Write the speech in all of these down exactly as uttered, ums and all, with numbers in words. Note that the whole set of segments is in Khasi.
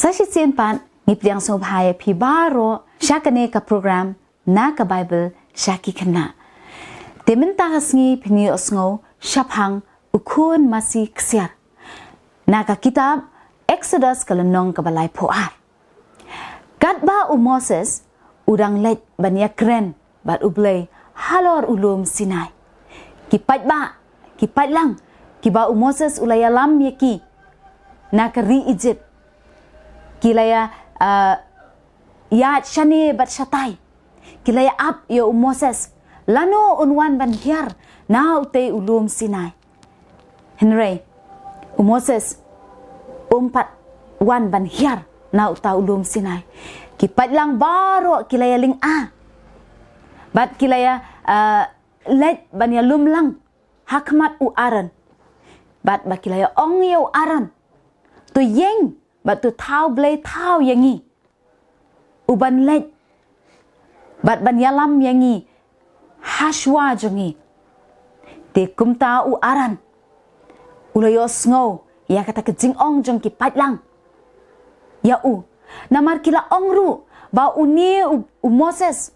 Sa shisien pat ngi pdiang sngewbha ïa phi baroh sha kane ka program Na ka Bible sha ki khynnah. Te mynta ka sngi phin ïohsngew shaphang u khun masi ksiar na ka kitab Exodus ka lynnong kaba laiphew ar. Katba u Moses u dang leit ban ïakren bad U Blei halor u lum Sinai, ki paidbah, ki paidlang kiba u Moses u la ïalam ïa ki na ka ri Egypt, ki la ïa, uh, ïaid shane bad shatai. Ki la ïa ap ïa u Moses lano un wan ban hiar na utei u lum Sinai. Hynrei u Moses um pat wan ban hiar na uta u lum Sinai. Ki paidlang baroh ki la ïa lynga bad ki la ïa, uh, leit ban ïalum lang ha khmat u Aaron. Bad ba ki la ïa ong ïa u Aaron, to ïeng bad to thaw blei thaw ïa ngi, u ban leit bad ban ïalam ïa ngi ha shuwa jong ngi. Te kumta u Aaron u la ïohsngew ïa kata ka jingong jong ki paidlang ïa u. Namar ki la ong ruh ba une u, u Moses,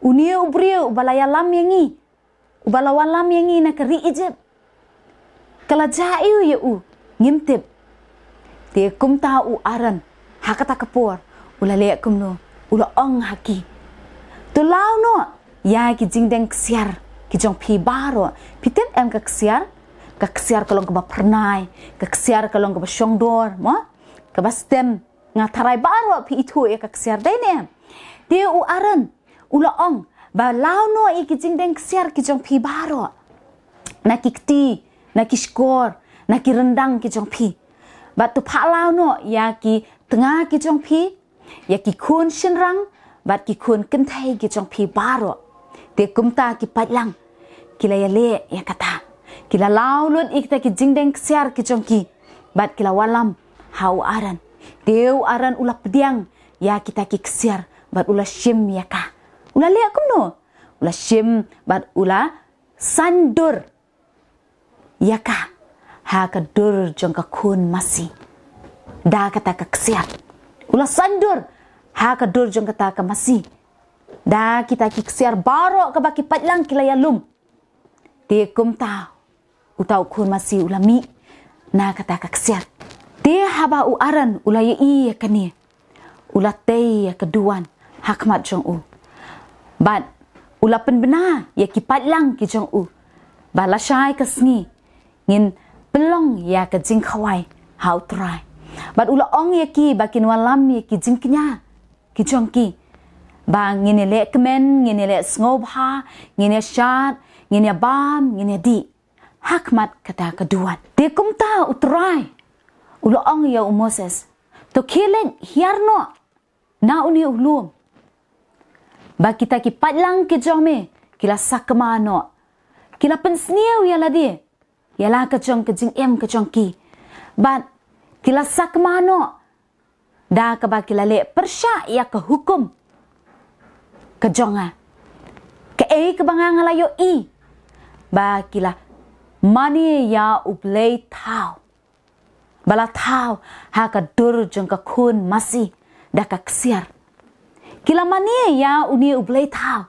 une u briew uba la ïalam ïa ngi, uba la wallam ïa ngi na ka ri Egypt, ka la jah aïu ïa u, ngim tip. Te kumta u Aaron ha kata ka por u la leh kumno? U la ong ha ki, to law noh ïa ki jingdeng ksiar ki jong phi baroh. Phi tip em ka ksiar? Ka ksiar ka long kaba phyrnai, ka ksiar ka long kaba shongdor, mo? Kaba stem. Nga tharai baroh phi ithuh ïa ka ksiar, dei ne? Te u Aaron u la ong ba law noh ïa ki jingdeng ksiar ki jong phi baroh, na ki kti, na ki shkor, na ki ryndang ki jong phi. Bad to phah law noh ïa ki tnga ki jong phi, ïa ki khun shynrang bad ki khun kynthei ki jong phi baroh. Te kumta ki paidlang ki la ïaleh ïa kata. Ki la law lut ïa kita ki jingdeng ksiar ki jong ki bad ki la wallam ha u Aaron. Te u Aaron u la pdiang ïa kita ki ksiar bad u la shim ïa ka. U la leh kumno? U la shim bad u la saiñdur ïa ka ha ka dur jong ka khun masi da kata ka ksiar. U la saiñdur ha ka dur jong kata ka masi da kita ki ksiar baroh kaba ki paidlang ki la ïalum. Te kumta uta u khun masi u la mih na kata ka ksiar. Te haba u Aaron u la ïohi ïa kane, u la tei ïa ka duwan ha khmat jong u bad u la pynbna ïa ki paidlang ki jong u ba lashai ka sngi ngin pynlong ïa ka jingkhawai ha u Trai. Bad u la ong ïa ki ba kin wallam ïa ki jingkñia ki jong ki, ba ngin ïa leh kmen, ngin ïa leh sngewbha, ngin ïa shad, ngin ïa bam, ngin ïa dih ha khmat kata ka duwan. Te kumta u Trai u la ong ïa u Moses, to khie leit hiar noh na une u lum, ba kita ki paidlang ki jong me ki la sakma noh, ki la pynsniew ïa lade ïa la ka jong ka jingim ka jong ki, bad ki la sakma noh da kaba ki la leh pyrshah ïa ka hukum ka jong nga. Kaei kaba nga, nga la ïohi, ba ki la mane ïa u blei thaw ba la thaw ha ka dur jong ka khun masi da ka ksiar. Ki la mane ïa une u blei thaw.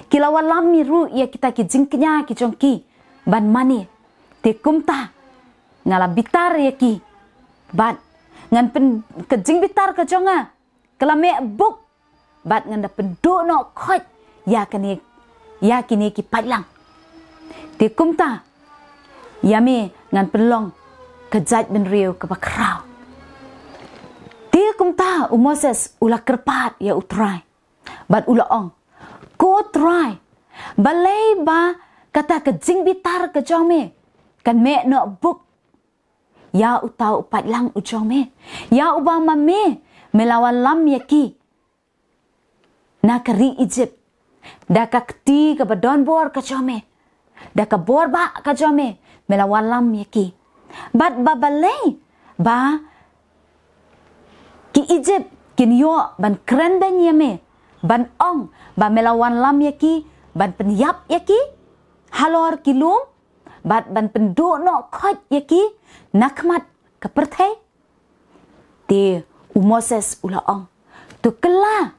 Ki la wallam ruh ïa kita ki jingkñia ki jong ki ban mane. Te kumta nga la bitar ïa ki, bad ngan pyn, ka jingbitar ka jong nga ka la meh buk, bad ngan da pynduh noh khoit ïa kane, ïa kine ki paidlang. Te kumta ïa me ngan pynlong ka jaitbynriew kaba khraw. Te kumta u Moses u la kyrpad ïa u Trai bad u la ong, ko Trai, balei ba kata ka jingbitar ka jong me kan meh noh buk ïa uta u paidlang u jong me, ïa uba ma me me la wallam ïa ki na ka ri Egypt da ka kti kaba donbor ka jong me, da ka bor ba ka jong me me la wallam ïa ki. Bad ba balei ba ki Egypt kin ïoh ban kren beiñ ïa me, ban ong ba me la wallam ïa ki, ban pynïap ïa ki halor ki lum, bad ban pynduh noh khoit ïa ki na khmat ka pyrthei? Te u Moses u la ong, "To kylla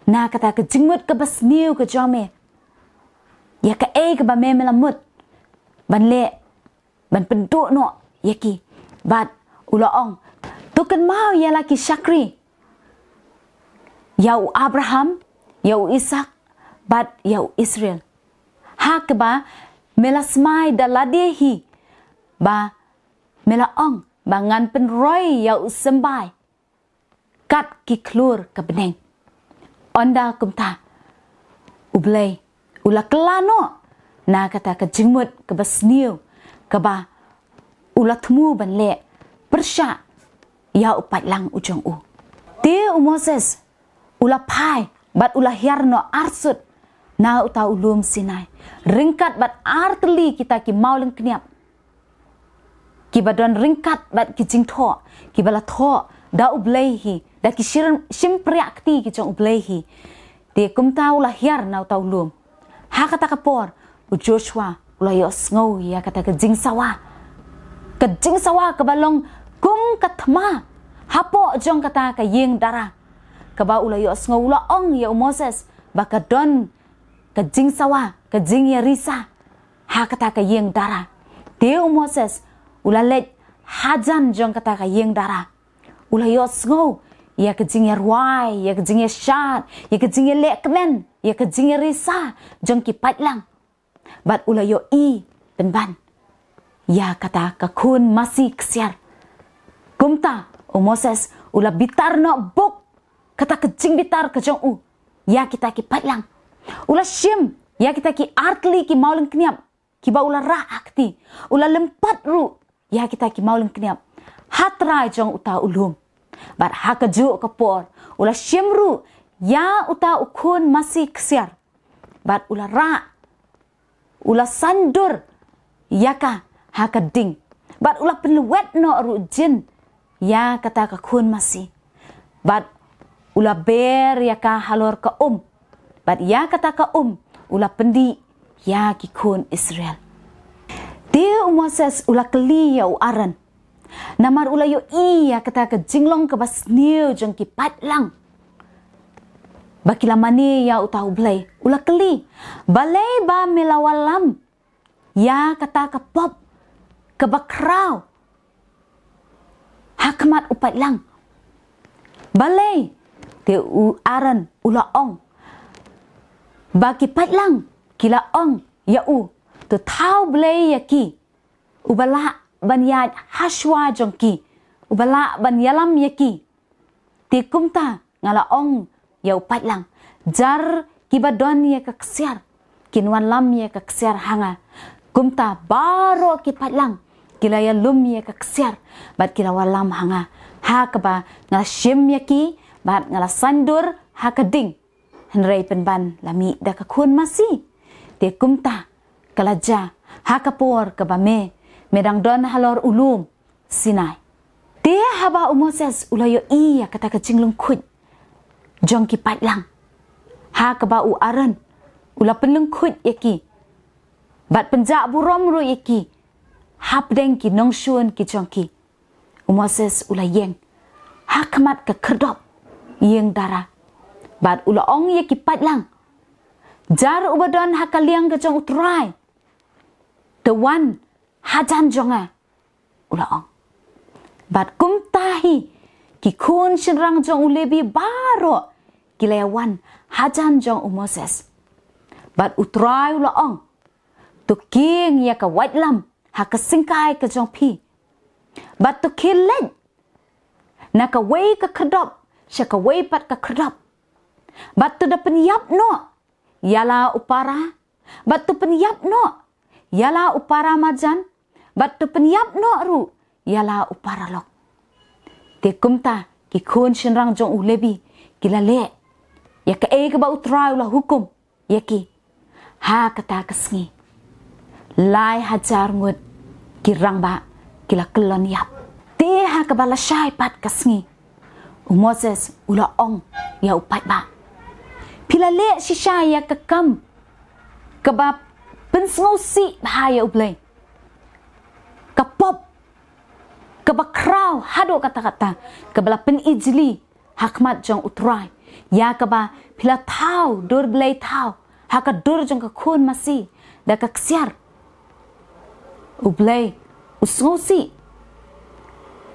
na kata ka jingmut kaba sniew ka jong me ïa kaei kaba me me la mut ban leh, ban pynduh noh ïa ki." Bad u la ong, "To kynmaw ïa la ki shakri, ïa u Abraham, ïa u Isak, bad ïa u Israel, ha kaba me la smai da lade hi ba me la ong ba ngan pynroi ïa u symbai kat ki khlur ka bneng." Ynda kumta, U Blei u la kylla noh na kata ka jingmut kaba sniew kaba u la thmu ban leh pyrshah ïa u paidlang u jong u. Te u Moses u la phai bad u la hiar noh arsut na uta u lum Sinai, ryngkat bad artylli kita ki mawlyngkniap kiba don ryngkat bad ki jingthoh kiba la thoh da U Blei hi, da ki shim-, shympriah kti ki jong U Blei hi. Te kumta u la hiar na uta u lum. Ha kata ka por u Joshua u la ïohsngew ïa kata ka jingsawa, ka jingsawa kaba long kum ka thma hapoh jong kata ka ïing dara, kaba u la ïohsngew, u la ong ïa u Moses ba ka don ka jingsawa, ka jingïarisa ha kata ka ïing dara. Te u Moses u la leit hajan jong kata ka ïing dara. U la ïohsngew ïa ka jingïarwai, ïa ka jingïashad, ïa ka jingïalehkmen, ïa ka jingïarisa jong ki paidlang. Bad u la ïohi pynban ïa kata ka khun masi ksiar. Kumta u Moses u la bitar noh buk kata ka jingbitar ka jong u ïa kita ki paidlang. U la shim ïa kita ki artylli ki mawlyngkniap kiba u la rah ha kti. U la lympat ruh ïa kita ki mawlyngkniap ha trai jong uta u lum. Bad ha kajuh ka por u la shim ruh ïa uta u khun masi ksiar. Bad u la rah, u la saindur ïa ka ha ka ding. Bad u la pynlwet noh ruh jin ïa kata ka khun masi. Bad u la ber ïa ka halor ka um. Bad ïa kata ka um u la pyndih ïa ki khun Israel. Te u Moses u la kylli ïa u Aaron. Namar u la ïohi ïa kata ka jinglong kaba sniew jong ki paidlang ba ki la mane ïa uta U Blei. U la kylli, "Balei ba me la wallam ïa kata ka pop kaba khraw ha khmat u paidlang? Balei?" Te u Aaron u la ong ba ki paidlang ki la ong ïa u, "To thaw blei ïa ki, uba lah ban ïaid ha shuwa jong ki, uba lah ban ïalam ïa ki." Te kumta nga la ong ïa u paidlang, "Jar kiba don ïa ka ksiar kin wanlam ïa ka ksiar ha nga." Kumta baroh ki paidlang ki la ïalum ïa ka ksiar bad ki la wanlam ha nga, ha kaba nga la shim ïa ki bad nga la saindur ha ka ding. Hynrei pynban la mih da ka khun masi. Te kumta ka la jia ha ka por kaba me, me dang don halor u lum Sinai. Te haba u Moses u la ïohi ïa kata ka jinglyngkhuid jong ki paidlang, ha kaba u Aaron u la pynlyngkhuid ïa ki bad pynjah burom ruh ïa ki hapdeng ki nongshun ki jong ki, u Moses u la ïeng ha khmat ka khyrdop ïing dara bad u la ong ïa ki paidlang, "Jar uba don ha ka liang ka jong U Trai, to wan hajan jong nga," u la ong. Bad kumta hi ki khun shynrang jong u Lebi baroh ki la ïawan hajan jong u Moses. Bad U Trai u la ong, "To kieng ïa ka waitlam ha ka syngkai ka jong phi, bad to khie leit na kawei ka khyrdop sha kawei pat ka khyrdop, bad to da pynïap noh ïa la u para, bad to pynïap noh ïa la u para marjan, bad to pynïap noh ruh ïa la u paralok." Te kumta ki khun shynrang jong u Lebi ki la leh ïa kaei kaba U Trai u la hukum ïa ki. Ha kata ka sngi lai hajar ngut ki rangbah ki la kyllon ïap. Te ha kaba lashai pat ka sngi, u Moses u la ong ïa u paidbah, "Phi la leh shisha ïa ka kam kaba pynsngewsih bha ïa U Blei. Ka pop kaba khraw haduh katta katta, kaba la pynijli ha khmat jong U Trai, ïa kaba phi la thaw dur blei thaw ha ka dur jong ka khun masi da ka ksiar. U Blei u sngewsih.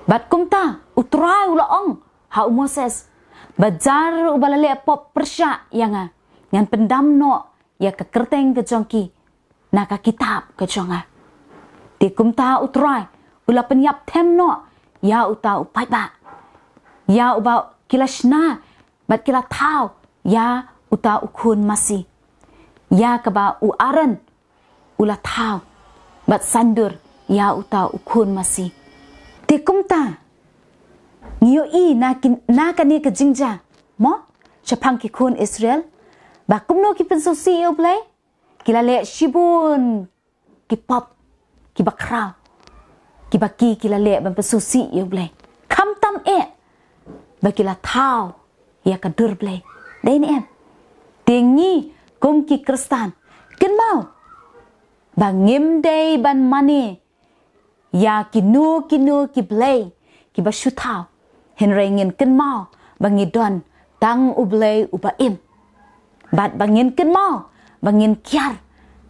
Bad kumta U Trai u la ong ha u Moses, ba jar uba la leh pop pyrshah ïa nga, ngan pyndam noh ïa ka kyrteng ka jong ki na ka kitab ka jong nga. Te kumta U Trai u la pynïap them noh ïa uta u paidbah, ïa uba ki la shna bad ki la thaw ïa uta u khun masi, ïa kaba u Aaron u la thaw bad saindur ïa uta u khun masi. Te kumta ngi ïohi na, na kane ka jingjia, mo, shaphang ki khun Israel, ba kumno ki pynsngewsih ïa U Blei, ki la leh shibun ki pop kiba khraw, kiba ki ki la leh ban pynsngewsih ïa U Blei. Khamtam eh ba ki la thaw ïa ka dur Blei. Dei ne em? Te ngi kum ki Khristan, kynmaw ba ngim dei ban mane ïa kino kino ki blei kiba shu thaw. Hynrei ngin kynmaw ba ngi don tang U Blei uba im. Bad ba ngin kynmaw ba ngin kiar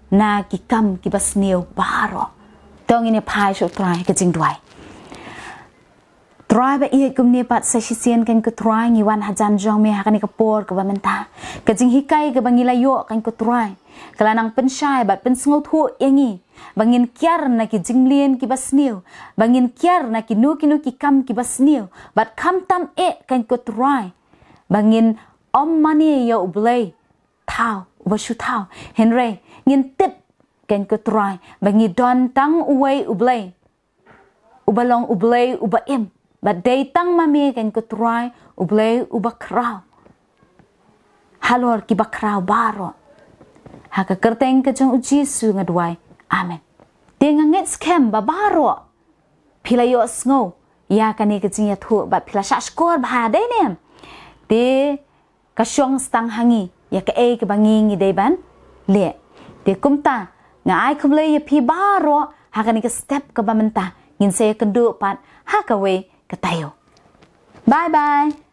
na ki kam kiba sniew baroh. To ngin ïa phai sha U Trai ka jingduwai. Trai ba ïeit, kumne pat sa shisien kan ko Trai ngi wan hajan jong me ha kane ka por kaba mynta. Ka jinghikai kaba ngi la ïoh kan ko Trai, ka la nang pynshai bad pynsngewthuh ïa ngi ba ngin kiar na ki jingmlien kiba sniew, ba ngin kiar na kino kino ki kam kiba sniew. Bad khamtam eh kan ko Trai ba ngin ym mane ïa U Blei thaw, uba shu thaw. Hynrei ngin tip kan ko Trai ba ngi don tang uwei U Blei, uba long U Blei uba im. Bad dei tang ma me kan ko Trai, U Blei uba khraw halor kiba khraw baroh. Ha ka kyrteng ka jong U Jisu nga duwai. Amen. Te nga ngeit skhem ba baroh phi la ïohsngew ïa kane ka jingïathuh bad phi la shahshkor bha, dei ne em? Te ka shong stang ha ngi ïa kaei kaba ngi ngi dei ban leh. Te kumta nga ai khublei ïa phi baroh ha kane ka step kaba mynta. Ngin sa ïakynduh pat ha kawei ka taïew. Bye bye.